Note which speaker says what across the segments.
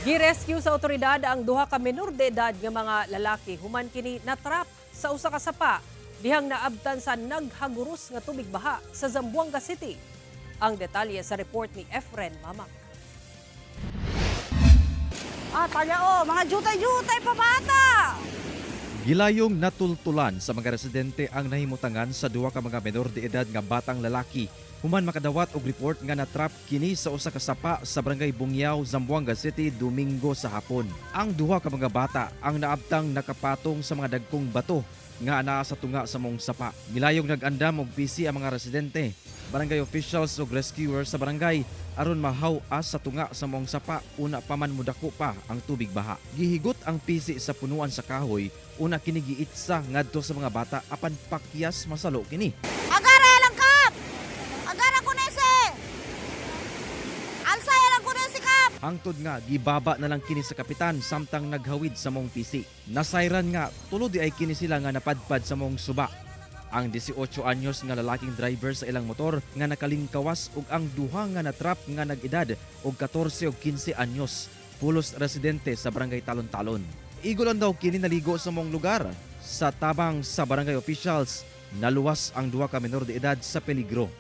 Speaker 1: Gi-rescue sa otoridad ang duha ka menor de edad nga mga lalaki human kini natrap sa usa ka sapa dihang naabtan sa naghaguros nga tubig baha sa Zamboanga City. Ang detalye sa report ni Efren Mamak.
Speaker 2: Ah, tala oh, mga jutay-jutay pa bata.
Speaker 3: Gilayong natultulan sa mga residente ang nahimutangan sa duha ka mga menor de edad nga batang lalaki human makadawat og report nga natrap kini sa usa ka sapa sa Barangay Bungyao, Zamboanga City, Domingo sa hapon. Ang duha ka mga bata ang naabtang nakapatong sa mga dagkong bato nga naa sa tunga sa maong sapa. Gilayong nag-andam og pisi ang mga residente, barangay officials ug rescuers sa barangay aron mahaw-as sa tunga sa maong sapa una pa man mudako pa ang tubig baha. Gihigot ang pisi sa punuan sa kahoy una kini giitsa ngadto sa mga bata apan pakyas masalo kini.
Speaker 2: Agara lang kap. Agara ko nese. Alsa lang ko nese kap.
Speaker 3: Hangtod nga gibaba na lang kini sa kapitan samtang naghawid sa maong pisi. Nasayran nga tulo di ay kini sila nga napadpad sa maong suba. Ang 18 anyos nga lalaking driver sa ilang motor nga nakalingkawas ug ang duha nga natrap nga nag-edad og 14 ug 15 anyos, pulos residente sa Barangay Talon-Talon. Igo lang daw kini naligo sa maong lugar. Sa tabang sa barangay officials, naluwas ang duha ka menor de edad sa peligro.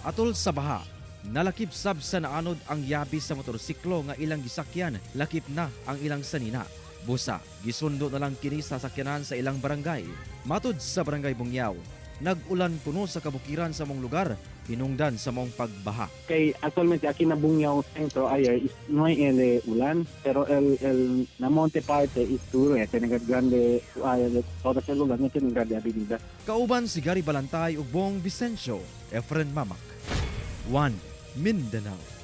Speaker 3: Atol sa baha, nalakip sab sa naanod ang yabi sa motorsiklo nga ilang gisakyan, lakip na ang ilang sanina. Busa, gisundo na lang kini sa sakyanan sa ilang barangay. Matud sa Barangay Bungyao, nag-ulan kuno sa kabukiran sa maong lugar, hinungdan sa maong pagbaha.
Speaker 4: Kay actualmente aquí en Bungyao Centro ayer is, no hay el ulan, pero el la monte parte is duro, tiene grande todas el ulan tiene grande avenida.
Speaker 3: Kauban si Gary Balantay ug Bong Vicencio, Efren Mamak. 1 Mindanao.